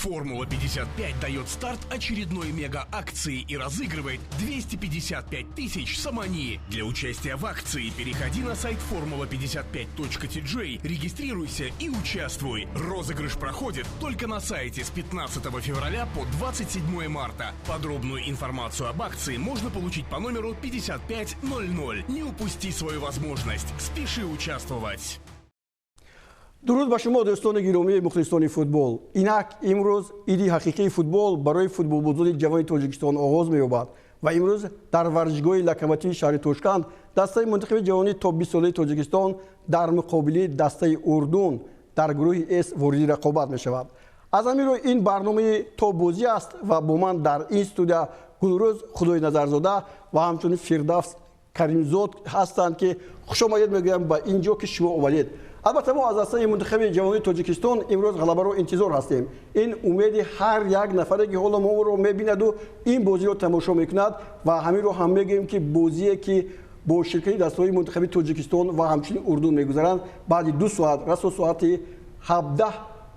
Формула-55 дает старт очередной мега-акции и разыгрывает 255 тысяч сомони. Для участия в акции переходи на сайт formula55.tj, регистрируйся и участвуй. Розыгрыш проходит только на сайте с 15 февраля по 27 марта. Подробную информацию об акции можно получить по номеру 5500. Не упусти свою возможность. Спеши участвовать. Дуруд ба шумо, дӯстони гиромии мухлисони футбол. Инак имрӯз иди ҳақиқии футбол барои футболбозони ҷавони Тоҷикистон оғоз меёбад ва имрӯз дар варзишгоҳи Локомотиви шаҳри Тошканд дастаи мунтахаби ҷавонии то 20 солаи Тоҷикистон дар муқобили дастаи Урдун дар гурӯҳи С вориди рақобат мешавад. Аз ҳамин рӯ ин барномаи То бозӣ аст ва бо ман дар ин студия Гулрӯз Худойназарзода ва ҳамчунин Фирдавс Каримзод ҳастанд, ки хушомадед мегӯям ба ин ҷо, ки шумо омадед. Албатта, мо аз дастаи мунтахаби ҷавонии Тоҷикистон имрӯз ғалабаро интизор ҳастем. Ин умеди ҳар як нафаре, ки ҳоло моро мебинаду ин бозиро тамошо мекунад. Ва ҳаминро ҳам мегӯем, ки бозие, ки бо ширкати дастаҳои мунтахаби Тоҷикистон ва ҳамчунин Урдун мегузаранд, баъди 2 соат, расо соати 17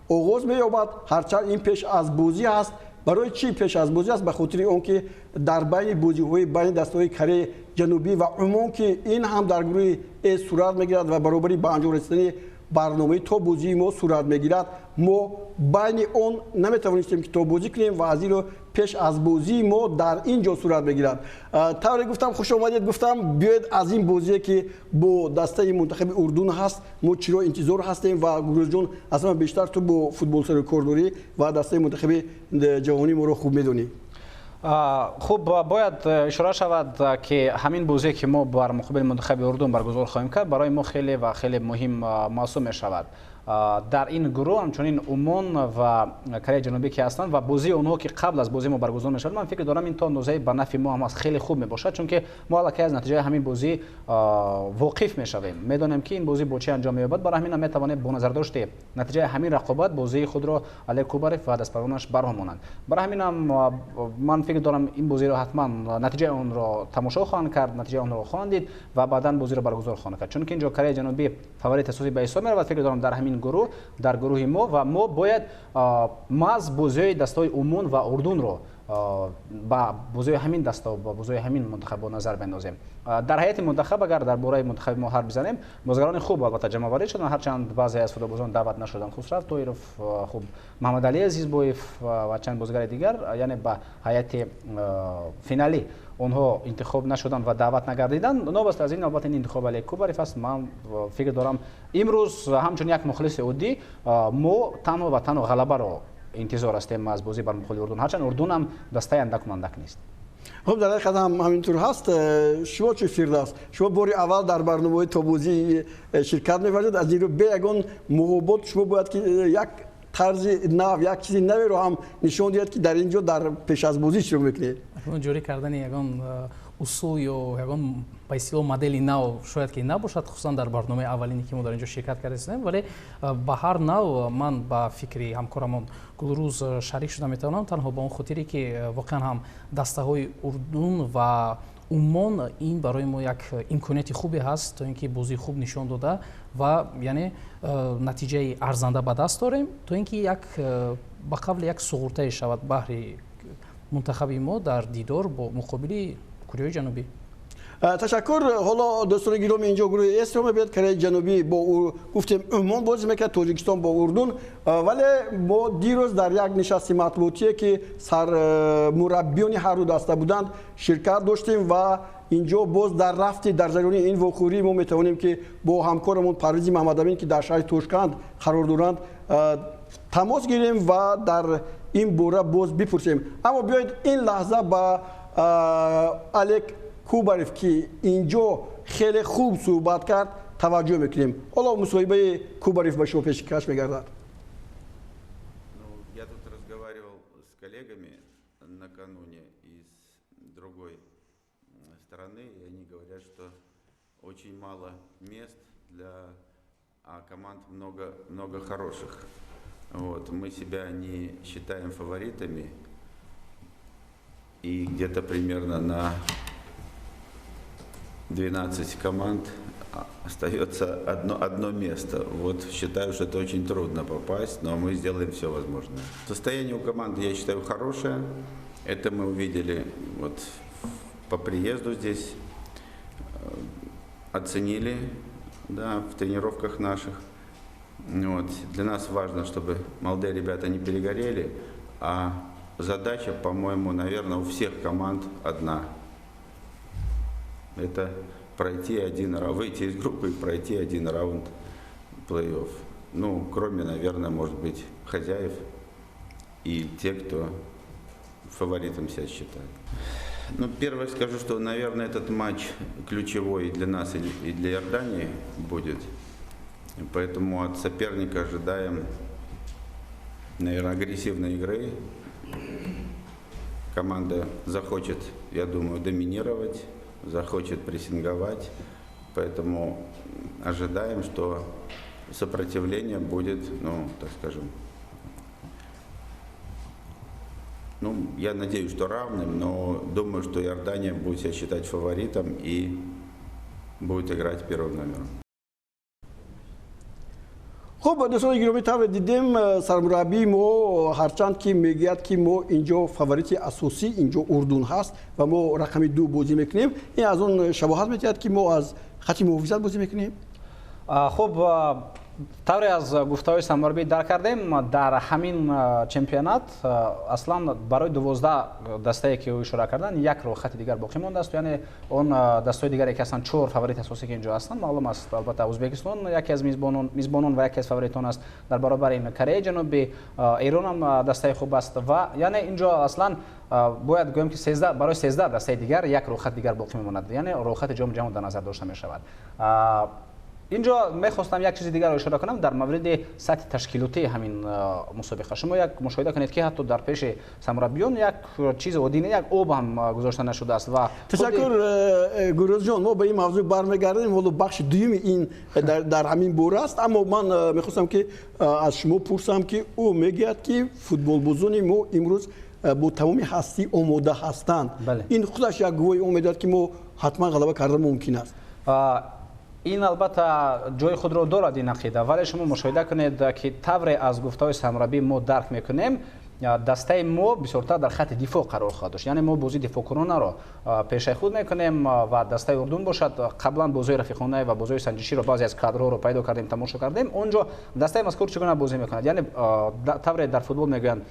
оғоз меёбад. Ҳарчанд ин пеш аз бозӣ ҳаст. Барои чӣ пеш аз бозӣ аст? Ба хотири он ки дар байни бозиҳои байни дастаҳои Кореяи Ҷанубӣ ва Умон, ки ин ҳам дар гурӯҳи С сурат мегирад ва баробари ба анҷом расидани барномаи То бозии мо сурат мегирад, мо байни он наметавонистем, ки то бозӣ кунем ва аз ин рӯ пеш аз бозии мо дар ин ҷо сурат мегирад. Тавре гуфтам, хуш омадед гуфтам. Биёед, аз ин бозие, ки бо дастаи мунтахаби Урдун ҳаст, мо чиро интизор ҳастем? Ва Гулрӯзҷон, аз ҳама бештар ту бо футбол сару кор дорӣ ва дастаи мунтахаби ҷавонии моро хуб медонӣ. Хуб, бояд ишора шавад, ки ҳамин бозие, ки мо бар муқобили мунтахаби Урдун баргузор хоҳем кард, барои мо хеле ва хеле муҳим маҳсуб мешавад. Дар ин гурӯҳ ҳамчунин Умон ва Кореяи Ҷанубӣ ки ҳастанд ва бозии онҳо, ки қабл аз бозии мо баргузор мешавад, ман фикр дорам, ин то андозае ба нафъи мо ҳам аст, хеле хуб мебошад, чунки мо аллакай аз натиҷаи ҳамин бозӣ воқиф мешавем, медонем, ки ин бозӣ бо чӣ анҷом меёбад. Барои ҳамин ҳам метавонем бо назардошти натиҷаи ҳамин рақобат бозии худро Олег Кубарев ва дастпарвонаш барҳо монанд. Барои ҳамин ҳам ман фикр дорам, ин бозиро ҳатман натиҷаи онро тамошо хоҳанд кард, натиҷаи онро хоҳанд дид ва баъдан бозиро баргузор хоҳанд кард, чунки инҷо Кореяи Ҷанубӣ фаворит асосӣ ба ҳисоб меравад, фикр дорам, дар ҳамин гурӯҳ, дар гурӯҳи мо. Ва мо бояд маҳз бозиҳои дастаҳои Умон ва Урдунро ба бозиҳои ҳамин даста, ба бозиҳои ҳамин мунтахаб назар бендозем. Дар ҳайати мунтахаб, агар дар бораи мунтахаби мо ҳарф бизанем, бозигарони хуб албатта ҷамъоварӣ шуданд, ҳарчанд баъзе аз футболбозон даъват нашуданд: Хусрав Тоиров, хуб, Маҳамадалӣ Азизбоев ва чанд бозигари дигар, яъне ба ҳайати финалӣ онҳо интихоб нашуданд ва даъват нагардиданд. Новобаста аз ин, албатта, ин интихоби Олег Кубарев аст. Ман фикр дорам, имрӯз ҳамчун як мухлиси оддӣ мо танҳо ва танҳо ғалабаро интизор ҳастем аз бозӣ бар муқобили Урдун, ҳарчанд Урдун ҳам дастаи андакмандак нест. Хуб, дар ҳақиқат ҳам ҳаминтур ҳаст. Шумо чӣ, Фирдавс? Шумо бори аввал дар барномаҳои Тобозӣ ширкат меварзед, аз ин рӯ бе ягон муҳобот шумо бояд ки як тарзи нав, як чизи наверо ҳам нишон диҳед, ки дар ин ҷо дар пеш аз бозӣ иштирок мекунед. Ҷорӣ кардани ягон усул ё ягон, ба истилоҳ, модели нав шояд ки набошад, хусусан дар барномаи аввалине, ки мо дар ин ҷо ширкат кардаистем, вале ба ҳар нав ман ба фикри ҳамкорамон Гулрӯз шарик шуда метавонам, танҳо ба он хотире, ки воқеан ҳам дастаҳои Урдун ва Умон ин барои мо як имконияти хубе ҳаст, то ин ки бозии хуб нишон дода ва яъне натиҷаи арзанда ба даст дорем, то ин ки як, ба қавли, як суғуртае шавад баҳри мунтахаби мо дар дидор бо муқобили Кореяи Ҷанубӣ. Ташаккур. Ҳоло, дӯстони гиромӣ, инҷо гурӯҳи С-ро мебинед. Кореяи Ҷанубӣ бо, гуфтем, Умон бозӣ мекард, Тоҷикистон бо Урдун. Вале мо дирӯз дар як нишасти матбуотие, ки сармураббиёни ҳар ду даста буданд, ширкат доштем ва инҷо боз дар рафти, дар ҷараёни ин вохӯрӣ мо метавонем, ки бо ҳамкорамон Парвизи Маҳаммадамин, ки дар шаҳри Тошканд қарор доранд, тамос гирем ва дар ин бора боз бипурсем. Аммо биёед, ин лаҳза ба Олег Кубарев, ки инҷо хеле хуб суҳбат кард, таваҷҷӯҳ мекунем. Ҳоло мусоҳибаи Кубарев ба шумо пешкаш мегардад. Ну, я тут разговаривал с коллегами накануне из другой страны, и они говорят, что очень мало мест для, а команд много, много хороших. Вот. Мы себя не считаем фаворитами, и где-то примерно на 12 команд Остается одно место. Вот считаю, что это очень трудно попасть, но мы сделаем все возможное. Состояние у команды, я считаю, хорошее. Это мы увидели вот по приезду здесь, оценили, да, в тренировках наших. Вот. Для нас важно, чтобы молодые ребята не перегорели, а задача, по-моему, наверное, у всех команд одна. Это пройти один раунд, выйти из группы и пройти один раунд плей-офф. Ну, кроме, наверное, может быть, хозяев и те, кто фаворитом себя считает. Ну, первое скажу, что, наверное, этот матч ключевой для нас и для Иордании будет. Поэтому от соперника ожидаем, наверное, агрессивной игры. Команда захочет, я думаю, доминировать, захочет прессинговать. Поэтому ожидаем, что сопротивление будет, ну, так скажем, ну, я надеюсь, что равным, но думаю, что Иордания будет себя считать фаворитом и будет играть первым номером. Хуб, дӯстони гиромӣ, тавре дидем, сармураббии мо ҳарчанд ки мегӯяд, ки мо инҷо фаворити асосӣ инҷо Урдун ҳаст ва мо рақами 2 бозӣ мекунем, ин аз он шабоҳат медиҳад, ки мо аз хати муҳофизат бозӣ мекунем. Хуб, тавре аз гуфтаҳои сармураббӣ дарк кардем, дар ҳамин чемпионат аслан барои 12 дастае ки ӯ ишора карданд, як рӯхати дигар боқӣ мондааст. Яъне он дастаҳои дигаре ки ҳастанд, 4 фаворити асосӣ ки инҷо ҳастанд, маълум аст, албатта Ӯзбекистон яке аз мизбонон ва яке аз фаворитон аст. Дар баробари ин Кореяи Ҷанубӣ, Эрон ҳам дастаи хуб аст ва яъне инҷо аслан бояд гӯем ки барои 13 дастаи дигар як рӯхати дигар боқӣ мемонад, яъне рӯхати ҷоми ҷаҳон дар назар дошта мешавад. Инҷо мехостам як чизи дигарро ишора кунам дар мавриди сатҳи ташкилотии ҳамин мусобиқа. Шумо як мушоҳида кунед, ки ҳатто дар пеши сармураббиён як чизи оддӣ не, як об ҳам гузошта нашудааст. Ва ташаккур, Гурӯзҷон, мо ба ин мавзӯъ бармегардем. Ҳоло бахши дуюми ин дар ҳамин бора аст, аммо ман мехостам, ки аз шумо пурсам, ки ӯ мегӯяд, ки футболбозони мо имрӯз бо тамоми ҳастӣ омода ҳастанд. Ин худаш як гувоҳи он медиҳад, ки мо ҳатман ғалаба кардан мумкин аст. Ин албатта ҷои худро дорад ин ақида, вале шумо мушоҳида кунед, ки тавре аз гуфтаҳои сармураббӣ мо дарк мекунем, дастаи мо бисёртар дар хати дифоъ қарор хоҳад дошт. Яъне мо бозии дифоъкунонаро пешаи худ мекунем ва дастаи Урдун бошад, қаблан бозиҳои рафиқона ва бозиҳои санҷиширо баъзе аз кадрҳоро пайдо кардем, тамошо кардем. Он ҷо дастаи мазкур чӣ гуна бозӣ мекунад? Яъне тавре дар футбол мегӯянд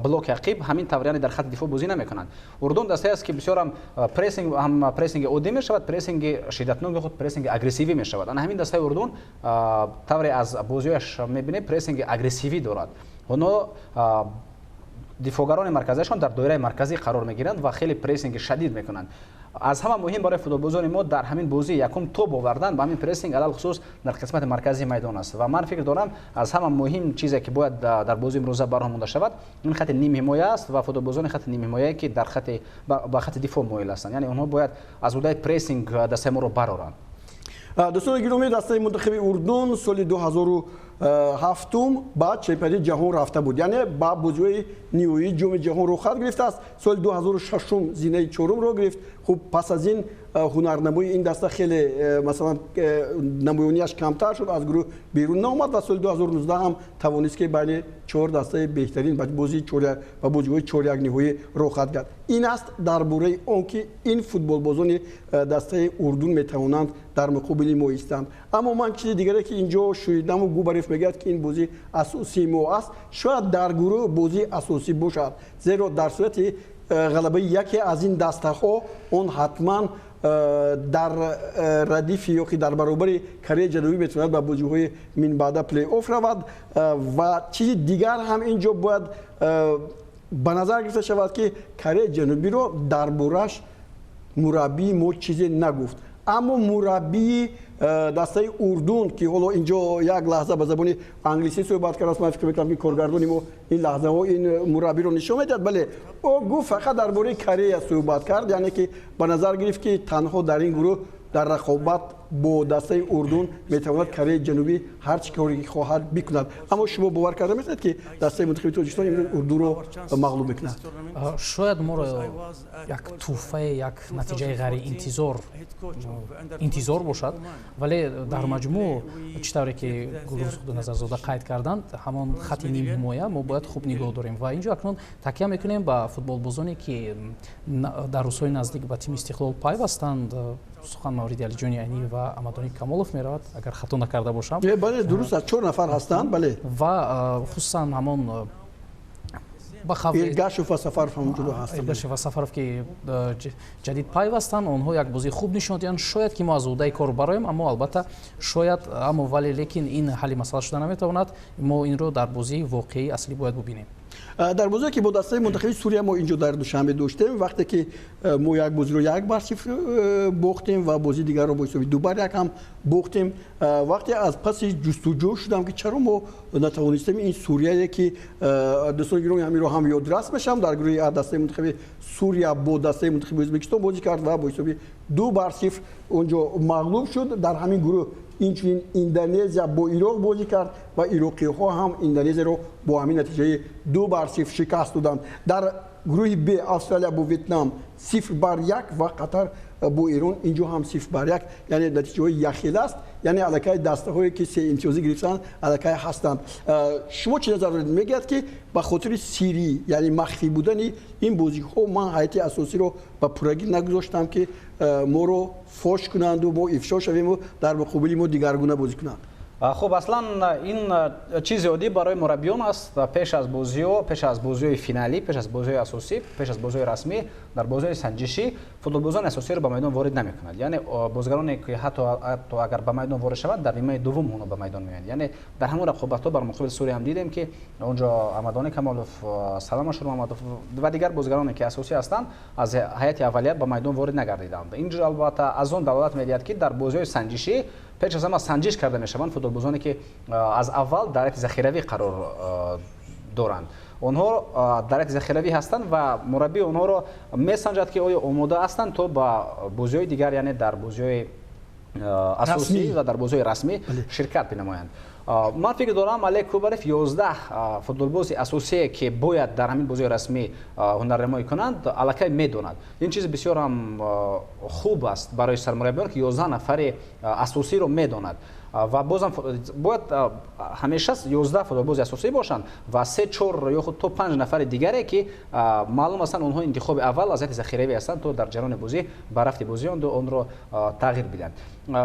блоки ақиб, ҳамин тавр, яъне дар хати дифоъ бозӣ намекунанд. Урдун дастае аст, ки бисёр ҳам прессинг, ҳам прессинги оддӣ мешавад, прессинги шиддатноки худ прессинги агрессивӣ мешавад. Ана ҳамин дастаи Урдун тавре аз бозиҳояш мебинем, прессинги агрессивӣ дорад. Онҳо дифоъгарони марказиашон дар доираи марказӣ қарор мегиранд ва хеле прессинги шадид мекунанд. Аз ҳама муҳим барои футболбозони мо дар ҳамин бозӣ якум тоб овардан ба ҳамин прессинг, алалхусус дар қисмати марказии майдон аст. Ва ман фикр дорам, аз ҳама муҳим чизе ки бояд дар бозии имрӯза барҳам монда шавад, ин хати нимҳимоя аст ва футболбозони хати нимҳимояе, ки дар хати ба хати дифоъ моил ҳастанд, яъне онҳо бояд аз ҳудаи прессинг дастаи моро бароранд. Дӯстони гиромӣ, дастаи мунтахаби Урдун соли 2007 ба чемпионати ҷаҳон рафта буд, яъне ба бозиҳои ниҳоии ҷоми ҷаҳон рӯхат гирифтааст. Соли 2006 зинаи чорумро гирифт. Хуб, пас аз ин ҳунарнамои ин даста хеле, масалан, намоёнияш камтар шуд, аз гурӯҳ берун наомад ва соли 2019 ҳам тавонист, ки байни 4 дастаи беҳтарин ба бозиҳои чоряк ниҳоӣ роҳхат гард. Ин аст дар бораи он, ки ин футболбозони дастаи Урдун метавонанд дар муқобили мо истанд. Аммо ман чизи дигаре, ки инҷо шунидаму, Губарев мегӯяд, ки ин бозии асосии мо аст. Шояд дар гурӯҳ бозии асосӣ бошад, зеро дар сурати ғалабаи яке аз ин дастаҳо он ҳатман дар радифи ё ки дар баробари Кореяи Ҷанубӣ метавонад ба бозиҳои минбаъда плей-офф равад. Ва чизи дигар ҳам инҷо бояд ба назар гирифта шавад, ки Кореяи Ҷанубиро дар бораш мураббии мо чизе нагуфт, аммо мураббии дастаи Урдун, ки ҳоло инҷо як лаҳза ба забони англисӣ суҳбат кардааст, ман фикр мекунам, ки коргардони мо ин лаҳзаҳо ин мураббиро нишон медиҳад. Бале, ӯ гуфт, фақат дар бораи Корея суҳбат кард, яъне ки ба назар гирифт, ки танҳо дар ин гурӯҳ дар рақобат бо дастаи Урдун метавонад Кореяи Ҷанубӣ ҳар чӣ коре ки хоҳад бикунад. Аммо шумо бовар карда метавонед, ки дастаи мунтахаби Тоҷикистон имрӯз Урдунро мағлуб мекунад? Шояд моро як тӯҳфае, як натиҷаи ғайриинтизор интизор бошад, вале дар маҷмӯъ, чӣ тавре ки Гулрӯз Худоназарзода қайд карданд, ҳамон хати нимҳимоя мо бояд хуб нигоҳ дорем ва инҷо акнун такя мекунем ба футболбозоне, ки дар рӯзҳои наздик ба тими Истиқлол пайвастанд. Сухан мавриди Алиҷони Айнӣ ва Амадони Камолов меравад, агар хато накарда бошам. Бале, дуруст аст, чор нафар ҳастанд, бале. Ва хусусан ҳамон Иргашев ва Сафаров ҳам ҷудо ҳастанд. Иргашев ва Сафаров, ки ҷадид пайвастанд, онҳо як бозии хуб нишон диҳанд, шояд ки мо аз уҳдаи кор бароем, аммо албатта шояд, аммо вале лекин ин ҳалли масъала шуда наметавонад. Мо инро дар бозии воқеии аслӣ бояд бубинем. Дар бозие, ки бо дастаи мунтахаби Сурия мо инҷо дар Душанбе доштем, вақте ки мо як бозиро 1-0 бохтем ва бозии дигарро бо ҳисоби 2-1 ҳам бохтем, вақте аз паси ҷустуҷӯ шудам, ки чаро мо натавонистем ин Сурияе, ки дӯстони гиромӣ, ҳаминро ҳам ёдрас мешавам, дар гурӯҳи А дастаи мунтахаби Сурия бо дастаи мунтахаби Ӯзбекистон бозӣ кард ва бо ҳисоби 2-0 онҷо мағлуб шуд. Дар ҳамин гурӯҳ инчунин Индонезия бо Ироқ бозӣ кард ва ироқиҳо ҳам Индонезияро бо ҳамин натиҷаи 2-0 шикаст доданд. Дар гурӯҳи Б Австралия бо Ветнам 0-1 ва Қатар бо Эрон инҷо ҳам 0-1, яъне натиҷаҳои якхела аст, яъне аллакай дастаҳое, ки се имтиёзӣ гирифтанд, аллакай ҳастанд. Шумо чӣ назар доред? Мегӯяд, ки ба хотири сирӣ, яъне махфӣ будани ин бозиҳо, ман ҳайати асосиро ба пуррагӣ нагузоштам, ки моро фош кунанду мо ифшо шавему дар муқобили мо дигаргуна бозӣ кунанд. Хуб, аслан ин чизи оддӣ барои мураббиён аст. Пеш аз бозиҳо, пеш аз бозиҳои финалӣ, пеш аз бозиҳои асосӣ, пеш аз бозиҳои расмӣ, дар бозиҳои санҷишӣ футболбозони асосиро ба майдон ворид намекунад. Яъне бозигароне, ки ҳатто агар ба майдон ворид шаванд, дар нимаи дуввум онҳо ба майдон меоянд. Яъне дар ҳамон рақобатҳо бар муқобили Сурия ҳам дидем, ки онҷо Амадони Камолов, Салам Ашурмамадов ва дигар бозигароне, ки асосӣ ҳастанд, аз ҳайати аввалия ба майдон ворид нагардиданд. Инҷо албатта аз он далолат медиҳад, ки дар бозиҳои санҷишӣ пеш аз ҳама санҷиш карда мешаванд футболбозоне, ки аз аввал дар ҳайати захиравӣ қарор доранд. Онҳо дар ҳайати захиравӣ ҳастанд ва мураббӣ онҳоро месанҷад, ки оё омода ҳастанд то ба бозиҳои дигар, яъне дар бозиҳои асосӣ ва дар бозиҳои расмӣ ширкат бинамоянд. Ман фикр дорам, Олег Кубарев 11 футболбози асосие, ки бояд дар ҳамин бозиҳои расмӣ ҳунарнамоӣ кунанд, аллакай медонад. Ин чиз бисёр ҳам хуб аст барои сармураббиён, ки 11 нафари асосиро медонад. Ва бозам бояд ҳамеша 11 футболбози асосӣ бошанд ва се, чор ё худ то панҷ нафари дигаре, ки маълум ҳастанд, онҳо интихоби аввал аз ҳайати захиравӣ ҳастанд, то дар ҷараёни бозӣ ба рафти бозӣ онро тағйир бидиҳанд.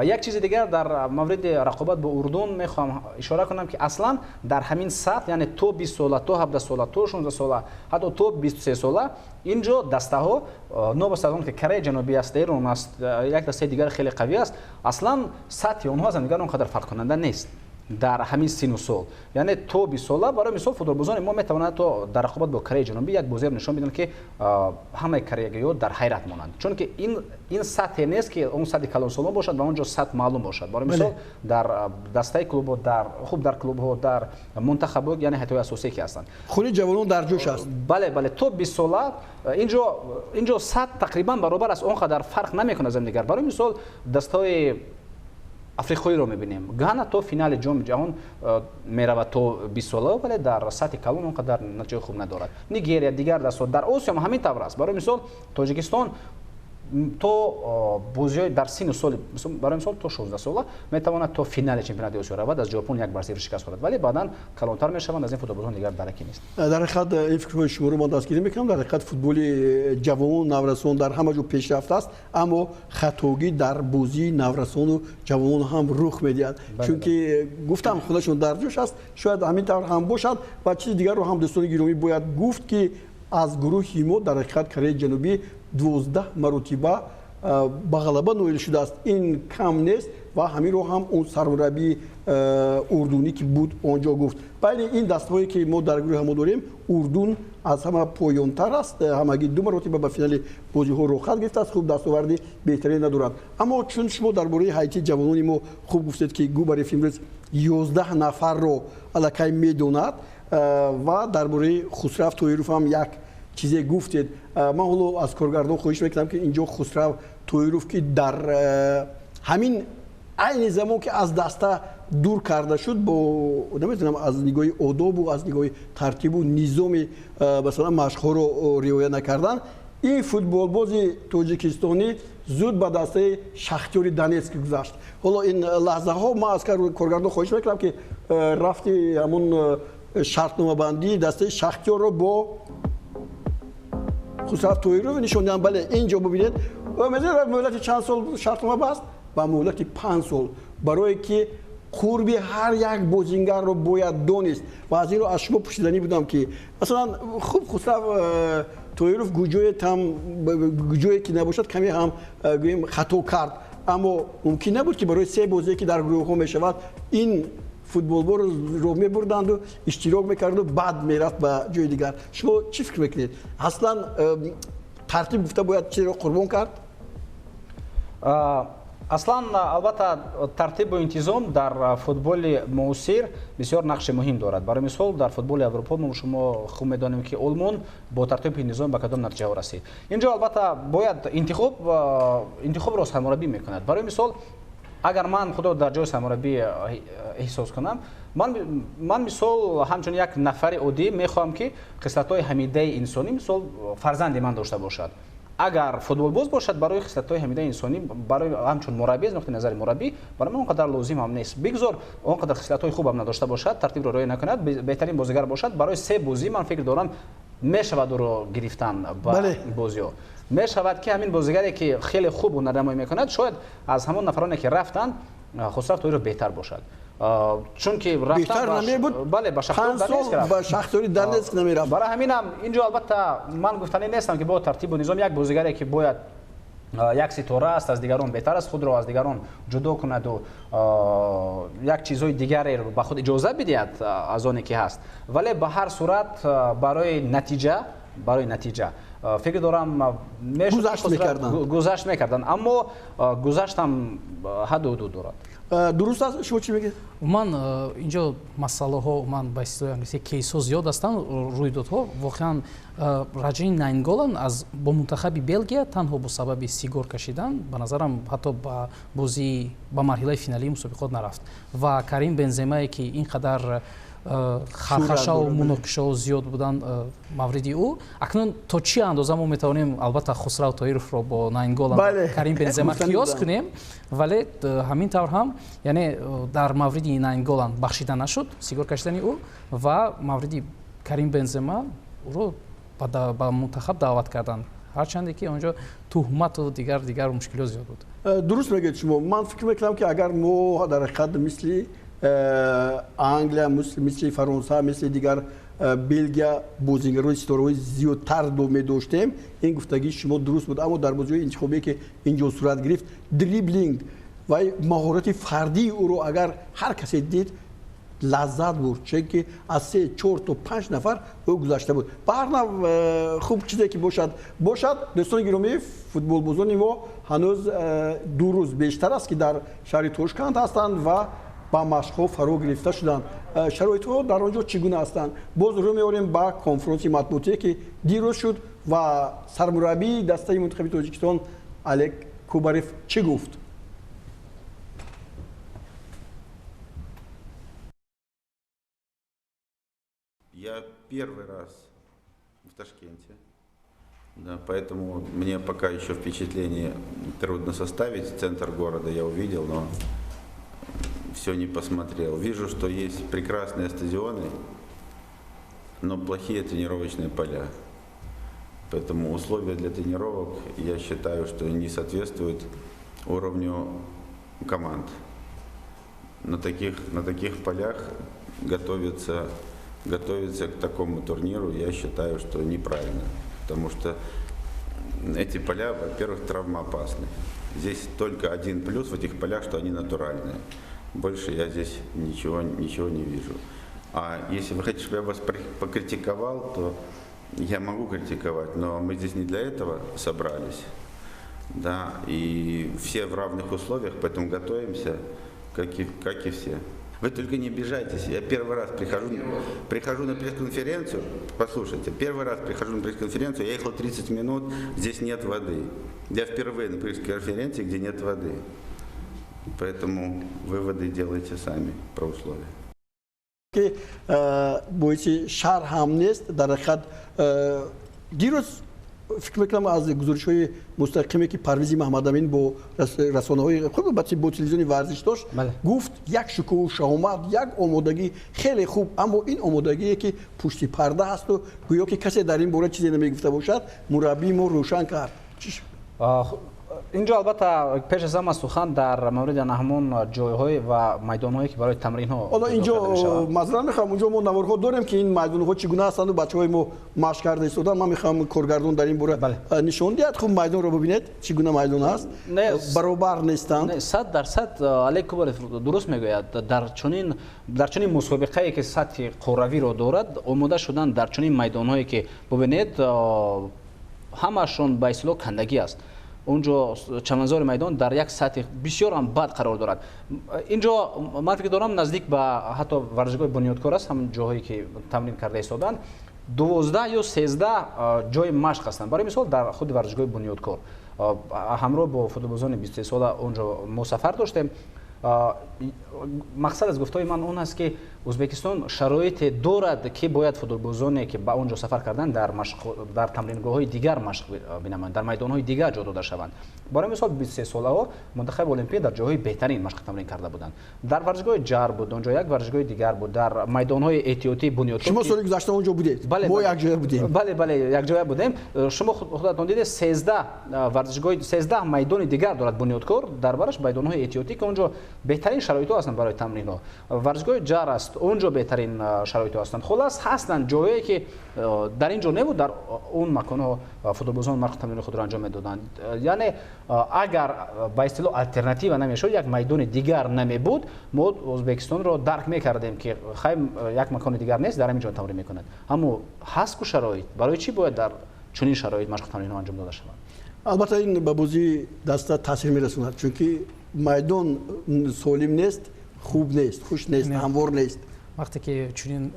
Як чизи дигар дар мавриди рақобат бо Урдун мехоҳам ишора кунам, ки аслан дар ҳамин сатҳ, яъне то 20 сола, то 17 сола, то 16 сола, ҳатто то 23 сола, инҷо дастаҳо, новобаста аз он ки Кореяи Ҷанубӣ аст, Эрон аст, як дастаи дигар хеле қавӣ аст, аслан сатҳи онҳо аз ҳамдигар он қадар фарқкунанда нест дар ҳамин сину сол. Яъне то 20 сола, барои мисол, футболбозони мо метавонанд то дар рақобат бо Кореяи Ҷанубӣ як бозиро нишон бидиҳанд, ки ҳамаи кореягиҳо дар ҳайрат монанд, чунки ин сатҳе нест, ки он сатҳи калонсолон бошад ва он ҷо сатҳ маълум бошад. Барои мисол, дар дастаи клубҳо, дар хуб, дар клубҳо, дар мунтахабҳо, яъне ҳайатҳои асосие, ки ҳастанд, хуни ҷавонон дар ҷӯш аст. Бале, то 20 сола инҷо сатҳ тақрибан баробар аст, он қадар фарқ намекунад аз ҳамдигар. Барои мисол, дастаҳои африқоиро мебинем: Гана то финали Ҷоми ҷаҳон меравад то 20 сола, вале дар сатҳи калон он қадар натиҷаи хуб надорад. Нигерия, дигар дастҳо. Дар Осиё ҳам ҳамин тавр аст. Барои мисол, Тоҷикистон то бозиҳои дар сину соли, барои мисол, то 16 сола метавонад то финали чемпионати Осиё равад, аз Ҷопон 1-0 шикаст хӯрад, вале баъдан калонтар мешаванд, аз ин футболбозон дигар дараки нест. Дар ҳақиқат, ин фикрҳои шуморо ман дастгирӣ мекунам. Дар ҳақиқат, футболи ҷавонон, наврасон дар ҳама ҷо пешрафта аст, аммо хатогӣ дар бозии наврасону ҷавонон ҳам рух медиҳад, чунки гуфтам, худашон дар ҷӯш аст. Шояд ҳамин тавр ҳам бошад. Ва чизи дигарро ҳам, дӯстони гиромӣ, бояд гуфт, ки аз гурӯҳи мо дар ҳақиқат Кореяи Ҷанубӣ 12 маротиба ба ғалаба ноил шудааст. Ин кам нест ва ҳаминро ҳам он сармураббии урдунӣ, ки буд, он ҷо гуфт. Байни ин дастаҳое, ки мо дар гурӯҳи мо дорем, Урдун аз ҳама поёнтар аст, ҳамагӣ ду маротиба ба финали бозиҳо роҳхат гирифтааст. Хуб, дастоварди беҳтарин надорад. Аммо чун шумо дар бораи ҳайати ҷавонони мо хуб гуфтед, ки Губарев имрӯз 11 нафарро аллакай медонад, ва дар бораи Хусрав Тоиров ҳам як чизе гуфтед, ман ҳоло аз коргардон хоҳиш мекунам, ки инҷо Хусрав Тоиров, ки дар ҳамин Айни замон ки аз даста дур карда шуд, бо намедонам, аз нигоҳи одобу аз нигоҳи тартибу низоми, масалан, машқҳоро риоя накардан, ин футболбози тоҷикистонӣ зуд ба дастаи Шахтёри Донецк гузашт. Ҳоло ин лаҳзаҳо ман аз коргардон хоҳиш мекунам, ки рафти ҳамон шартномабандии дастаи Шахтёрро бо Хусрав Тоиров нишон диҳам. Бале, ин ҷо бибинед, муҳлати чанд сол шартнома баст? Ба муҳлати 5 сол, барое ки қурби ҳар як бозингарро бояд донист. Ва аз инро аз шумо пурсиданӣ будам, ки масалан, хуб, Хусрав Тоиров гуҷое там гуҷое ки набошад, каме ҳам гӯем, хато кард, аммо мумкин набуд, ки барои се бозие, ки дар гурӯҳҳо мешавад, ин футболбозро мебурданду, иштирок мекарду, баъд мерафт ба ҷои дигар. Шумо чӣ фикр мекунед? Аслан тартиб гуфта бояд чиро қурбон кард? Аслан, албатта, тартибу интизом дар футболи муосир бисёр нақши муҳим дорад. Барои мисол, дар футболи Аврупо мо шумо хуб медонем, ки Олмон бо тартибу интизом ба кадом натиҷаҳо расид. Инҷо, албатта, бояд интихобро сармураббӣ мекунад. Барои мисол, агар ман худро дар ҷои сармураббӣ эҳсос кунам, ман, мисол, ҳамчун як нафари оддӣ мехоҳам, ки хислатҳои ҳамидаи инсонӣ, мисол, фарзанди ман дошта бошад. Агар футболбоз бошад, барои хислатҳои ҳамидаи инсонӣ, барои ҳамчун мураббӣ, аз нуқтаи назари мураббӣ, барои ман он қадар лозим ҳам нест. Бигзор он қадар хислатҳои хуб ҳам надошта бошад, тартибро риоя накунад, беҳтарин бозигар бошад. Барои се бозӣ, ман фикр дорам, мешавад ӯро гирифтан ба бозиҳо. Мешавад, ки ҳамин бозигаре, ки хеле хуб ҳунарнамоӣ мекунад, шояд аз ҳамон нафароне, ки рафтанд, Хусрав Тоиров беҳтар бошад, чунки бале, ба Шахтёри Донецк намерафт. Барои ҳаминам инҷо, албатта, ман гуфтанӣ нестам, ки бо тартибу низом як бозигаре, ки бояд як ситора аст, аз дигарон беҳтар аст, худро аз дигарон ҷудо кунаду як чизҳои дигареро ба худ иҷоза бидиҳад аз оне ки ҳаст. Вале ба ҳар сурат, барои натиҷа фикр дорам, гузашт мекарданд, аммо гузаштам ҳадду ҳудуд дорад. Дуруст аст. Шумо чӣ мегӯед? Ман инҷо масъалаҳо, ман ба истилоҳи англисӣ кейсҳо зиёд ҳастанд, рӯйдодҳо. Воқеан, Раҷаи Найнголан аз бо мунтахаби Белгия танҳо бо сабаби сигор кашидан, ба назарам, ҳатто ба бозии ба марҳилаи финалии мусобиқот нарафт. Ва Карим Бенземае, ки ин қадар хархашаву муноқишаҳо зиёд буданд мавриди ӯ, акнун то чӣ андоза мо метавонем, албатта, Хусрав Тоировро бо Найнголан, Карим Бензема қиёс кунем? Вале ҳамин тавр ҳам, яъне дар мавриди Найнголан бахшида нашуд сигор кашидани ӯ ва мавриди Карим Бензема ӯро ба мунтахаб даъват карданд, ҳарчанде ки он ҷо туҳмату дигар мушкилот зиёд буд. Дуруст мегӯед шумо. Ман фикр мекунам, ки агар мо дар ҳақиқат мисли Англия, мисли Фаронса, мисли дигар Белгия бозигарони ситораҳои зиёдтар медоштем, ин гуфтагии шумо дуруст буд. Аммо дар бозиҳои интихобие, ки инҷо сурат гирифт, дриблинг ва маҳорати фардии ӯро агар ҳар касе дид, лаззат бурд, чунки аз се, чор то панҷ нафар ӯ гузашта буд. Ба ҳар нав, хуб, чизе ки бошад, бошад. Дӯстони гиромӣ, футболбозони мо ҳанӯз 2 рӯз бештар аст, ки дар шаҳри Тошканд ҳастанд ва ба машқҳо фаро гирифта шуданд. Шароитҳо дар он ҷо чӣ гуна ҳастанд? Боз рӯ меорем ба конфронси матбуотие, ки дирӯз шуд ва сармураббии дастаи мунтахаби Тоҷикистон Олег Кубарев чӣ гуфт. Я первый раз в Ташкенте, да, поэтому мне пока еще впечатление трудно составить. Центр города я увидел, но все не посмотрел. Вижу, что есть прекрасные стадионы, но плохие тренировочные поля. Поэтому условия для тренировок, я считаю, что не соответствуют уровню команд. На таких полях готовиться к такому турниру, я считаю, что неправильно. Потому что эти поля, во-первых, травмоопасны. Здесь только один плюс в этих полях, что они натуральные. Больше я здесь ничего, ничего не вижу. А если вы хотите, чтобы я вас покритиковал, то я могу критиковать, но мы здесь не для этого собрались. Да, и все в равных условиях, поэтому готовимся, как и все. Вы только не обижайтесь. Я первый раз прихожу на пресс-конференцию. Послушайте, первый раз прихожу на пресс-конференцию, я ехал 30 минут, здесь нет воды. Я впервые на пресс-конференции, где нет воды. Поэтому выводы делайте сами про условия. Ки боиси шарҳ ҳам нест. Дар ҳақиқат, дирӯз фикр мекунам, аз гузоришҳои мустақиме, ки Парвизи Маҳмадамин бо расонаҳои хуб, бо телевизиони варзиш дошт, гуфт: як шукӯҳу шаҳомат, як омодагӣ хеле хуб. Аммо ин омодагие, ки пушти парда ҳасту гӯё ки касе дар ин бора чизе намегуфта бошад, мураббии мо рӯшан кард. Инҷо, албатта, пеш аз ҳама сухан дар мавриди ҳамон ҷойҳое ва майдонҳое, ки барои тамринҳо Ҳоло инҷо, маъзарат мехоҳам, унҷо мо наворҳо дорем, ки ин майдонҳо чӣ гуна ҳастанду бачаҳои мо машқ карда истоданд. Ман мехоҳам, коргардон дар ин бора нишон диҳад. Хуб, майдонро бибинед, чӣ гуна майдон аст, баробар нестанд. 100% Олег Кубарев дуруст мегӯяд. Дар чунин мусобиқае, ки сатҳи қурравиро дорад, омода шудан дар чунин майдонҳое, ки бубинед, ҳамашон ба истилоҳ кандагӣ аст, унҷо чаманзори майдон дар як сатҳи бисёр ҳам бад қарор дорад. Инҷо ман фикр дорам, наздик ба ҳатто варзишгоҳи Бунёдкор аст, ҳамон ҷоҳое, ки тамрин карда истоданд, 12 ё 13 ҷои машқ ҳастанд. Барои мисол, дар худи варзишгоҳи Бунёдкор ҳамроҳ бо футболбозони 23 сола онҷо мо сафар доштем. Мақсад аз гуфтаҳои ман он аст, ки Ӯзбекистон шароите дорад, ки бояд футболбозоне, ки ба он ҷо сафар карданд, дар тамрингоҳҳои дигар машқ бинамоянд, дар майдонҳои дигар ҷо дода шаванд. Барои мисол, 23 солаҳо мунтахаби олимпия дар ҷойҳои беҳтарин машқи тамрин карда буданд. Дар варзишгоҳи Ҷар буд, он ҷо як варзишгоҳи дигар буд, дар майдонҳои эҳтиётии Бунёдкор. Шумо соли гузашта он ҷо будед, мо якҷоя будем. Бале, якҷоя будем. Шумо худатон дидед, 13 варзишгоҳи, 13 майдони дигар дорад Бунёдкор, дар бараш майдонҳои эҳтиётӣ, ки он ҷо беҳтарин шароитҳо ҳастанд барои тамринҳо. Варзишгоҳи Ҷар аст, он ҷо беҳтарин шароитҳо ҳастанд. Хулас, ҳастанд ҷойҳое, ки дар ин ҷо небуд, дар он маконҳо футболбозон машқи тамрини худро анҷом медоданд. Яъне агар ба истилоҳ алтернатива намешуд, як майдони дигар намебуд, мо Ӯзбекистонро дарк мекардем, ки хай, як макони дигар нест, дар ҳамин ҷо тамрин мекунад. Аммо ҳаст ку шароит, барои чӣ бояд дар чунин шароит машқи тамринҳо анҷом дода шаванд? Албатта, ин ба бозии даста таъсир мерасонад, чунки майдон солим нест, хуб нест, хуш нест, ҳамвор нест. Вақте ки чунин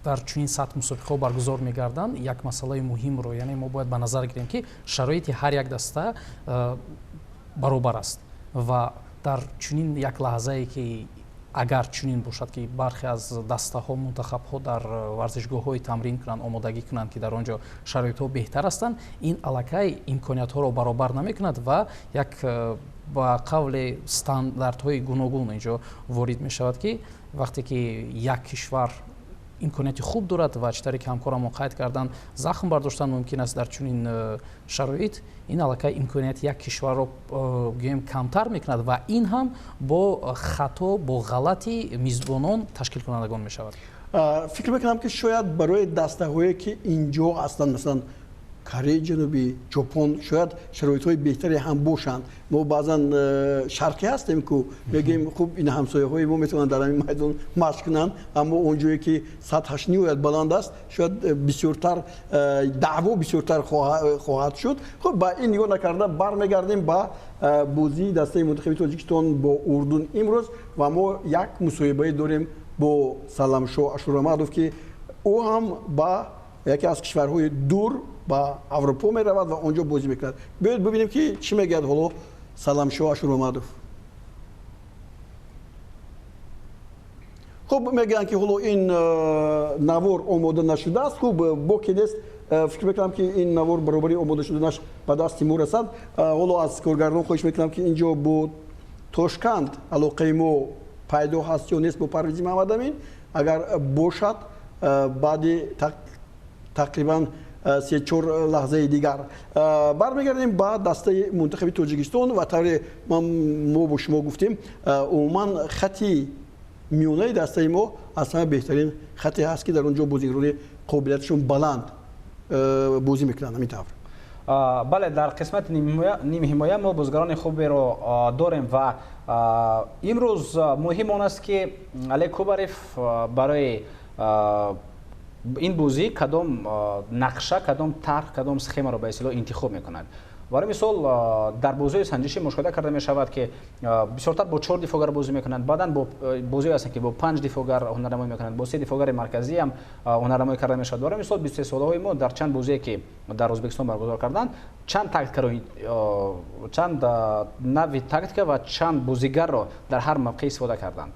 дар чунин сатҳ мусобиқаҳо баргузор мегарданд, як масъалаи муҳимро, яъне мо бояд ба назар гирем, ки шароити ҳар як даста баробар аст. Ва дар чунин як лаҳзае, ки агар чунин бошад, ки бархе аз дастаҳо, мунтахабҳо дар варзишгоҳҳои тамрин кунанд, омодагӣ кунанд, ки дар он ҷо шароитҳо беҳтар ҳастанд, ин аллакай имкониятҳоро баробар намекунад ва як ба қавле стандартҳои гуногун инҷо ворид мешавад, ки вақте ки як кишвар имконияти хуб дорад ва чӣ таре ки ҳамкорамон қайд карданд, захм бардоштан мумкин аст дар чунин шароит, ин аллакай имконияти як кишварро гӯем камтар мекунад ва ин ҳам бо хато, бо ғалати мизбонон, ташкилкунандагон мешавад. Фикр мекунам, ки шояд барои дастаҳое, ки инҷо ҳастанд, масалан Кореяи Ҷанубӣ, Ҷопон, шояд шароитҳои беҳтаре ҳам бошанд. Мо баъзан шарқӣ ҳастем ку, мегӯем, хуб, ин ҳамсояҳои мо метавонанд дар ҳамин майдон машқ кунанд, аммо он ҷое, ки сатҳаш ниҳоят баланд аст, шояд бисёртар даъво бисёртар хоҳад шуд. Хуб, ба ин нигоҳ накарда, бармегардем ба бозии дастаи мунтахаби Тоҷикистон бо Урдун имрӯз ва мо як мусоҳибае дорем бо Саламшо Ашурамадов, ки ӯ ҳам ба яке аз кишварҳои дур, ба Аврупо меравад ва он ҷо бозӣ мекунад. Биёед бибинем, ки чӣ мегӯяд ҳоло Саламшо Ашуромадов. Хуб, мегӯянд, ки ҳоло ин навор омода нашудааст. Хуб, боке нест, фикр мекунам, ки ин навор баробари омода шуданаш ба дасти мо расад. Ҳоло аз коргардон хоҳиш мекунам, ки ин ҷо бо Тошканд алоқаи мо пайдо ҳаст ё нест, бо Парвизи Маҳмадамин. Агар бошад, баъди тақрибан се-чор лаҳзаи дигар бармегардем ба дастаи мунтахаби Тоҷикистон. Ва тавре мо бо шумо гуфтем, умуман хати миёнаи дастаи мо аз ҳама беҳтарин хате ҳаст, ки дар он ҷо бозигарони қобилиятшон баланд бозӣ мекунанд, ҳамин тавр? Бале, дар қисмати нимҳимоя мо бозигарони хуберо дорем ва имрӯз муҳим он аст, ки Олег Кубарев барои ин бозӣ кадом нақша, кадом тарҳ, кадом схемаро ба истилоҳ интихоб мекунад. Барои мисол, дар бозиҳои санҷишӣ мушоҳида карда мешавад, ки бисёртар бо чор дифоъгар бозӣ мекунанд, баъдан бо бозиҳое ҳастанд, ки бо панҷ дифоъгар ҳунарнамоӣ мекунанд, бо се дифоъгари марказӣ ҳам ҳунарнамоӣ карда мешавад. Барои мисол, 23 солаҳои мо дар чанд бозие, ки дар Ӯзбекистон баргузор карданд, чанд тактикаро, чанд нави тактика ва чанд бозигарро дар ҳар мавқеъ истифода карданд.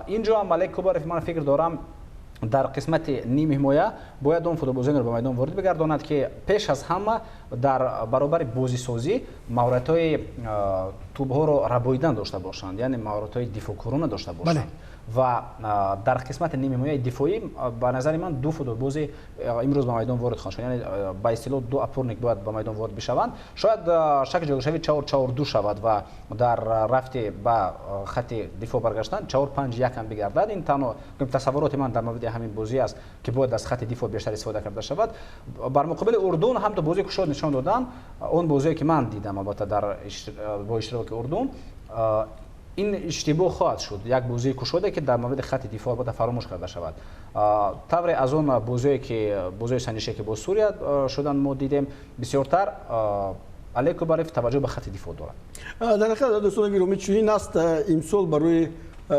Ин ҷо ҳам Олег Кубарев, ман фикр дорам, дар қисмати нимҳимоя бояд он футболбозонро ба майдон ворид бигардонад, ки пеш аз ҳама дар баробари бозисозӣ маҳоратҳои тӯбҳоро рабоидан дошта бошанд, яъне маҳоратҳои дифоъкорона дошта бошанд. Ва дар қисмати нимҳимояи дифоӣ, ба назари ман, ду футболбози имрӯз ба майдон ворид хоҳанд шуд, яъне ба истилоҳ ду опорник бояд ба майдон ворид бишаванд. Шояд шакли ҷойгиршавӣ 4-4-2 шавад ва дар рафти ба хати дифоъ баргаштан 4-5-1 ҳам бигардад. Ин танҳо тасаввуроти ман дар мавриди ҳамин бозӣ аст, ки бояд аз хати дифоъ бештар истифода карда шавад. Бар муқобили Урдун ҳам ду бозии кушод нишон доданд. Он бозие, ки ман дидам, албатта, дар бо иштироки Урдун ин иштибоҳ хоҳад шуд. Як бозии кушоде, ки дар мавриди хати дифоъ албатта фаромӯш карда шавад. Тавре аз он бозие, ки бозиҳои санҷише, ки бо Сурия шуданд, мо дидем, бисёртар Олег Кубарев таваҷҷӯҳ ба хати дифоъ дорад. Дар ҳақиқат, дӯстони гиромӣ, чунин аст. Имсол барои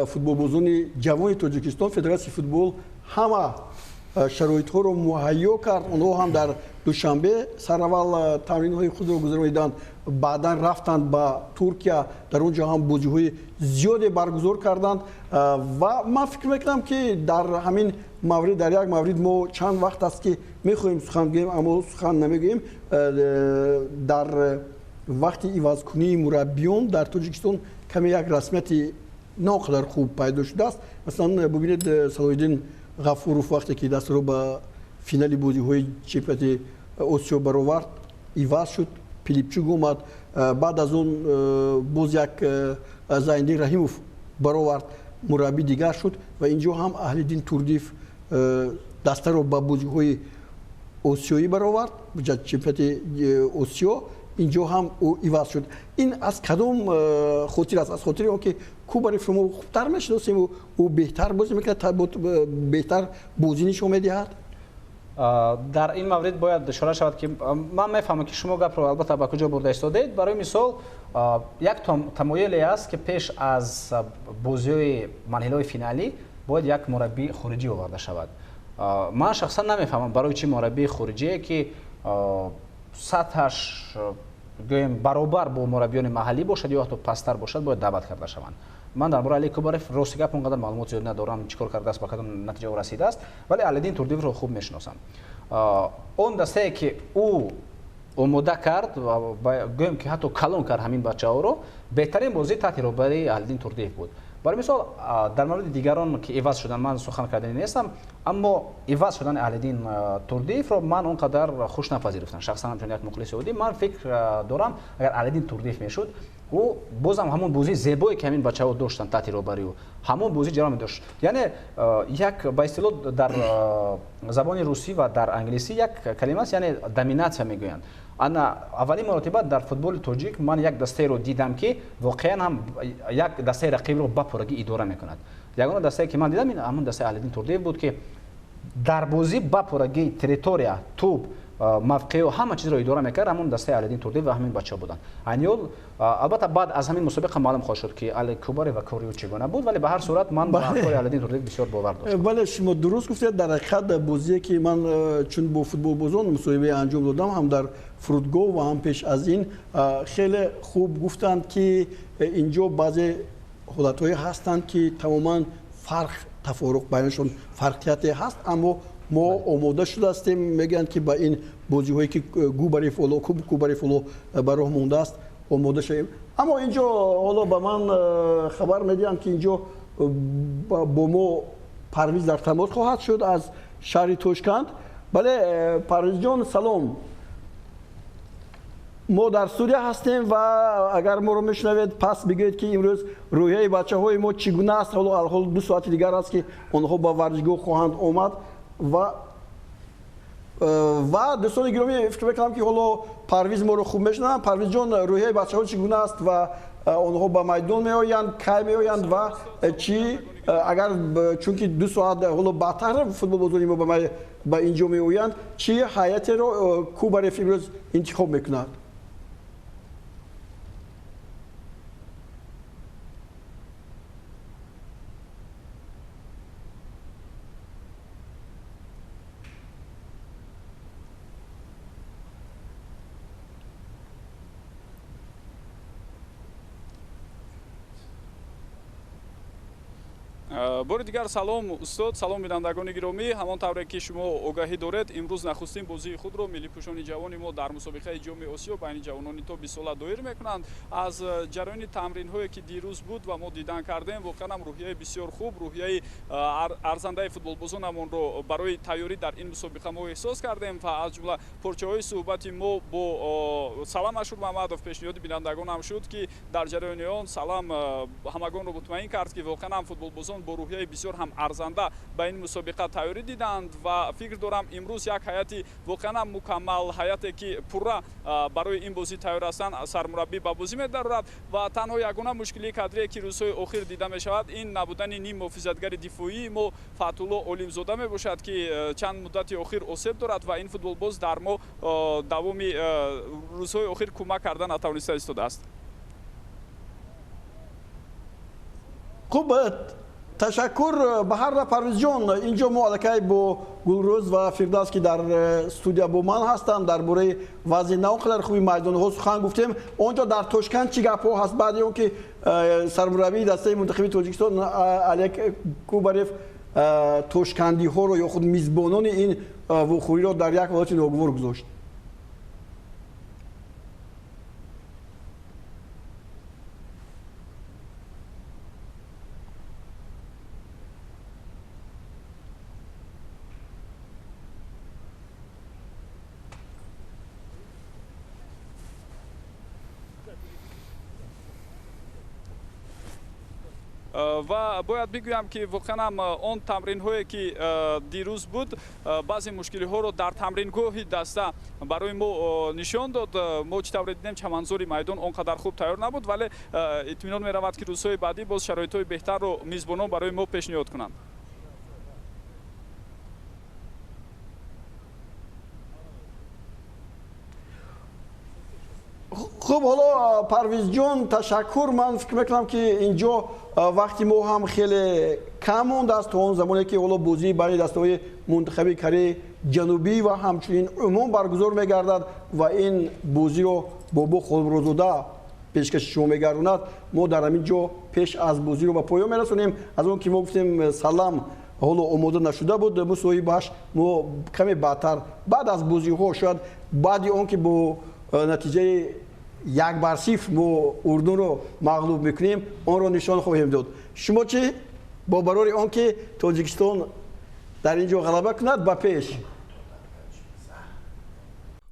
футболбозони ҷавони Тоҷикистон Федератсияи футбол ҳама шароитҳоро муҳайё кард. Онҳо ҳам дар Душанбе сараввал тамринҳои худро гузарониданд, баъдан рафтанд ба Туркия, дар он ҷо ҳам бозиҳои зиёде баргузор карданд. Ва ман фикр мекунам, ки дар ҳамин маврид, дар як маврид мо чанд вақт аст, ки мехоҳем сухан гӯем, аммо сухан намегӯем. Дар вақти ивазкунии мураббиён дар Тоҷикистон каме як расмияти на он қадар хуб пайдо шудааст. Масалан, бубинед, Салоҳиддин Ғафуров вақте ки дастаро ба финали бозиҳои чемпионати Осиё баровард, иваз шуд, Пилипчук омад. Баъд аз он боз як Зайниддин Раҳимов баровард, мураббӣ дигар шуд. Ва инҷо ҳам Аҳлиддин Турдиев дастаро ба бозиҳои осиёӣ баровард, чемпионати Осиё, инҷо ҳам ӯ иваз шуд. Ин аз кадом хотир аст? Аз хотири он ки Кубаревро мо хубтар мешиносем, ӯ беҳтар бозӣ мекунад, беҳтар бозӣ нишон медиҳад? Дар ин маврид бояд ишора шавад, ки ман мефаҳмам, ки шумо гапро албатта ба куҷо бурда истодаед. Барои мисол, як тамоюле аст, ки пеш аз бозиҳои марҳилаҳои финалӣ бояд як мураббии хориҷӣ оварда шавад. Ман шахсан намефаҳмам, барои чӣ мураббии хориҷие, ки сатҳаш, гӯем, баробар бо мураббиёни маҳаллӣ бошад ё ҳатто пасттар бошад, бояд даъват карда шаванд. Ман дар бораи Олег Кубарев, рости гап, он қадар маълумот зиёд надорам, чӣ кор кардааст, ба кадом натиҷао расидааст, вале Аҳлиддин Турдиевро хуб мешиносам. Он дастае, ки ӯ омода кард, гӯем, ки ҳатто калон кард ҳамин бачаҳоро, беҳтарин бозӣ таҳти роҳбарии Аҳлиддин Турдиев буд. Барои мисол, дар мавриди дигарон, ки иваз шудан, ман сухан кардани нестам, аммо иваз шудани Аҳлиддин Турдиевро ман он қадар хуш напазируфтам. Шахсан, ҳамчун як мухлиси оддӣ, ман фикр дорам, агар Аҳлиддин Турдиев мешуд, ӯ бозам ҳамон бозии зебое, ки ҳамин бачаҳо доштанд таҳти роҳбарии ӯ, ҳамон бозӣ ҷараён медошт. Яъне як, ба истилоҳ, дар забони русӣ ва дар англисӣ як калима аст, яъне доминация мегӯянд. Ана аввалин маротиба дар футболи тоҷик ман як дастаеро дидам, ки воқеан ҳам як дастаи рақибро ба пуррагӣ идора мекунад. Ягона дастае, ки ман дидам, ин ҳамон дастаи Аҳлиддин Турдиев буд, ки дар бозӣ ба пуррагӣ территория, тӯб, мавқеъу ҳама чизро идора мекард. Ҳамон дастаи Аҳлиддин Турдиев ва ҳамин бачаҳо буданд. Айни албатта, баъд аз ҳамин мусобиқа маълум хоҳад шуд, ки Олег Кубарев ва кори ӯ чӣ гуна буд, вале ба ҳар сурат ман ба кори Аҳлиддин Турдиев бисёр бовар доштам. Бале, шумо дуруст гуфтед. Дар ҳақиқат, бозие, ки ман чун бо футболбозон мусоҳибае анҷом додам, ҳам дар фурудгоҳ ва ҳам пеш аз ин, хеле хуб гуфтанд, ки инҷо баъзе ҳолатҳое ҳастанд, ки тамоман фарқ, тафоруқ байнашон фарқияте ҳаст, аммо мо омода шудаастем, мегӯянд, ки ба ин бозиҳое, ки Кубарев ҳоло ба роҳ мондааст, омода шавем. Аммо инҷо ҳоло ба ман хабар медиҳанд, ки инҷо бо мо Парвиз дар тамос хоҳад шуд аз шаҳри Тошканд. Бале, Парвизҷон, салом, мо дар студия ҳастем ва агар моро мешунавед, пас бигӯед, ки имрӯз рӯҳияи бачаҳои мо чӣ гуна аст. Ҳоло алҳол 2 соати дигар аст, ки онҳо ба варзишгоҳ хоҳанд омад. Ва дӯстони гиромӣ, фикр мекунам, ки ҳоло Парвиз моро хуб мешунаванд. Парвизҷон, рӯҳияи бачаҳо чӣ гуна аст ва онҳо ба майдон меоянд, кай меоянд ва чӣ агар, чунки 2 соат ҳоло баъдтар футболбозони мо ба инҷо меоянд, чӣ ҳайатеро Кубарев имрӯз интихоб мекунад? Бори дигар салом устод, салом бинандагони гиромӣ. Ҳамон тавре ки шумо огаҳӣ доред, имрӯз нахустин бозии худро миллипӯшони ҷавони мо дар мусобиқаи Ҷоми Осиё байни ҷавонони то 20 сола доир мекунанд. Аз ҷараёни тамринҳое ки дирӯз буд ва мо дидан кардем, воқеан ҳам рӯҳияи бисёр хуб, рӯҳияи арзандаи футболбозонамонро барои тайёрӣ дар ин мусобиқа мо эҳсос кардем ва аз ҷумла порчаҳои суҳбати мо бо Салам Ашурмамадов пешниҳоди бинандагон ҳам шуд, ки дар ҷараёни он Салам ҳамагонро мутмаин кард, ки воқеан ҳам футболбозон бо рӯҳияи бисёр ҳам арзанда ба ин мусобиқа тайёрӣ диданд ва фикр дорам имрӯз як ҳайати воқеан ҳам мукаммал, ҳайате ки пурра барои ин бозӣ тайёр ҳастанд, сармураббӣ ба бозӣ медарорад ва танҳо ягона мушкилии кадрие ки рӯзҳои охир дида мешавад, ин набудани ним муҳофизатгари дифоии мо Фатҳулло Олимзода мебошад, ки чанд муддати охир осеб дорад ва ин футболбоз дар мо давоми рӯзҳои охир кӯмак карда натавониста истодааст. Хуб, ташаккур ба ҳар ра Парвизҷон. Инҷо мо аллакай бо Гулрӯз ва Фирдавс, ки дар студия бо ман ҳастанд, дар бораи вазъи на он қадар хуби майдонҳо сухан гуфтем. Он ҷо дар Тошканд чӣ гапҳо ҳаст баъди он ки сармураббии дастаи мунтахаби Тоҷикистон Олег Кубарев тошкандиҳоро ё худ мизбонони ин вохӯриро дар як ҳолати ногувор гузошт? Ва бояд бигӯям, ки воқеан ҳам он тамринҳое ки дирӯз буд, баъзе мушкилиҳоро дар тамрингоҳи даста барои мо нишон дод. Мо чӣ тавре дидем, чаманзори майдон он қадар хуб тайёр набуд, вале итминон меравад, ки рӯзҳои баъдӣ боз шароитҳои беҳтарро мизбонон барои мо пешниҳод кунанд. Хуб, ҳоло Парвизҷон, ташаккур. Ман фикр мекунам, ки инҷо вақти мо ҳам хеле кам мондааст то он замоне ки ҳоло бозии байни дастаҳои мунтахаби Кореяи Ҷанубӣ ва ҳамчунин Умон баргузор мегардад ва ин бозиро Бобо Холмуродзода пешкаши шумо мегардонад. Мо дар ҳамин ҷо пеш аз бозиро ба поён мерасонем. Аз он ки мо гуфтем, Салам ҳоло омода нашуда буд мусоҳибааш, мо каме баъдтар, баъд аз бозиҳо, шояд баъди он ки бо натиҷаи 1-0 мо Урдунро мағлуб мекунем, онро нишон хоҳем дод. Шумо чӣ? Бо барори он ки Тоҷикистон дар ин ҷо ғалаба кунад, ба пеш.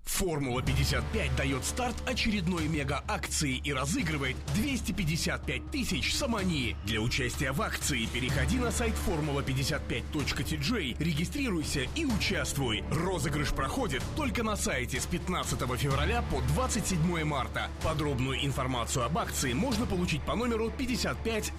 Формула 55 дает старт очередной мега-акции и разыгрывает 255 тысяч сомони. Для участия в акции переходи на сайт formula55.tj, регистрируйся и участвуй. Розыгрыш проходит только на сайте с 15 февраля по 27 марта. Подробную информацию об акции можно получить по номеру 55